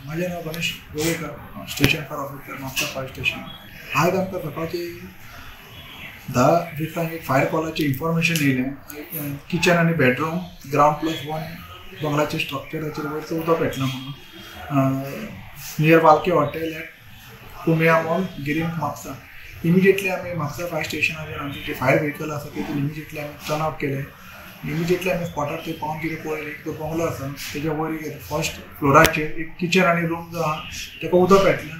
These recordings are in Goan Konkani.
माझें नांव Ganesh Govekar, station fire officer, Mapusa fire station. आयज आमकां सकाळची 10:20 एक फायर कॉलाची इन्फॉर्मेशन येयलें. किचन आनी बेडरूम ग्रावंड +1 बंगलाचे स्ट्रक्चराचेर वयर उदक पेटलां म्हणून, near Walke hotel at Kumiya mall, Girim, Mapusa. Immediately आमी म्हापसा फायर स्टेशनाचेर आमचे जे फायर व्हेकल आसा तेतून इमिजिएटली आमी टर्न आउट केलें. इमिजिएटली आमी स्पॉटार थंय पावन कितें पळयलें, एक तो बंगलो आसा तेज्या वयर एक फर्स्ट फ्लोराचेर एक किचन आनी रूम जो आहा तेका उदक पेटलां.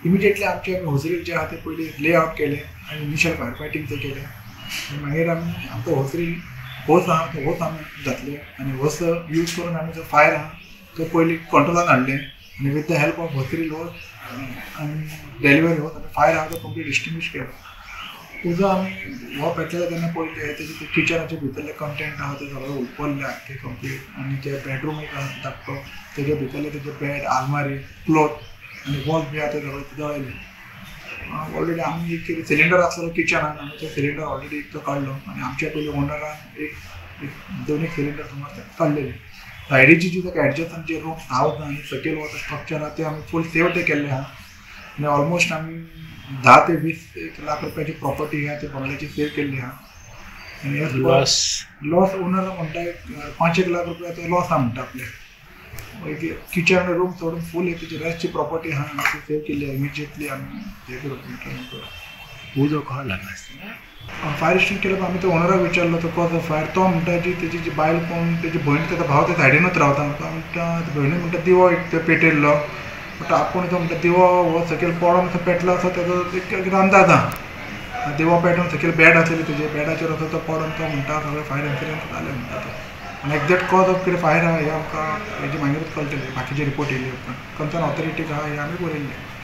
इमिजिएटली आमचे आमी होसरील जे आहा ते पयलीं ले आवट केलें आनी इनिशियल फायर फायटींग ते केलें. आनी मागीर आमी आमकां होसरील होस आहा तो होस आमी घातले आनी होस यूज करून आमी जो फायर आहा तो पयलीं कंट्रोलान हाडलें आनी with the help of hose reel hose आनी डेलिवरी होस आमी फायर आहा तो कंप्लीट एक्सटिंग्विश केलो. उजो आमी हो पेटलेलो तेन्ना पळयलें तेजे किचनाचे भितरले कंटेंट आहा ते सगळे उलपल्ले आख्खे कंप्लीट आनी ते बेडरूम एक आहा धाकटो तेजे भितरले तेजे बेड, आलमारी, क्लोथ आनी वॉल बी आहा ते सगळे जळयले. ऑलरेडी आमी एक कितें सिलिंडर आसलेलो किचनान, आमी तो सिलिंडर ऑलरेडी एक तो काडलो आनी आमच्या पयलीं ओनरान एक दोन एक सिलिंडर सुमार काडलेले. सायडीची जी ताका एडजसंट जे रूम्स हावज आनी सकयल वता स्ट्रक्चर आहा ते आमी फूल सेव ते केल्ले आहा आनी ऑलमोस्ट आमी 10 ते 20 लाख रुपयाची प्रॉपर्टी आहा ते बंगल्याची सेव केल्ली आहा. आनी लॉस ओनर म्हणटा एक 5-1 लाख रुपया तो लॉस आहा म्हणटा आपले. किचन रूम सोडून फूल तेजी रेस्टची प्रॉपर्टी आहा आमी ती सेव केल्ली आहा. इमिजिएटली आमी हें करून उजो खंय लागला आसतना फायर स्टेशन केलो. आमी तो ओनराक विचारलो तो कॉज ऑफ फायर, तो म्हणटा जी तेजी जी बायल कोण तेजी भयण तेजो भाव ते सायडीनूच रावता. तो म्हणटा भयणीन म्हणटा दिवो एक ते पेटयल्लो, म्हणटा आपूण तो म्हणटा दिवो हो सकयल पडोन असो पेटलो असो तेजो एक अंदाज आहा. दिवो पेटोवन सकयल बेड आसलेले तेजे बेडाचेर असो तो पडोन तो म्हणटा सगळें फायर इन्सिडंट जालें म्हणटा तो. आनी एक्झॅक्ट कॉज ऑफ कितें फायर आहा हें आमकां हेजे मागीरूच कळटलें, बाकीचे रिपोर्ट येयले उपरांत कन्सर्न ऑथॉरिटीक आहा हें आमी बरयल्लें.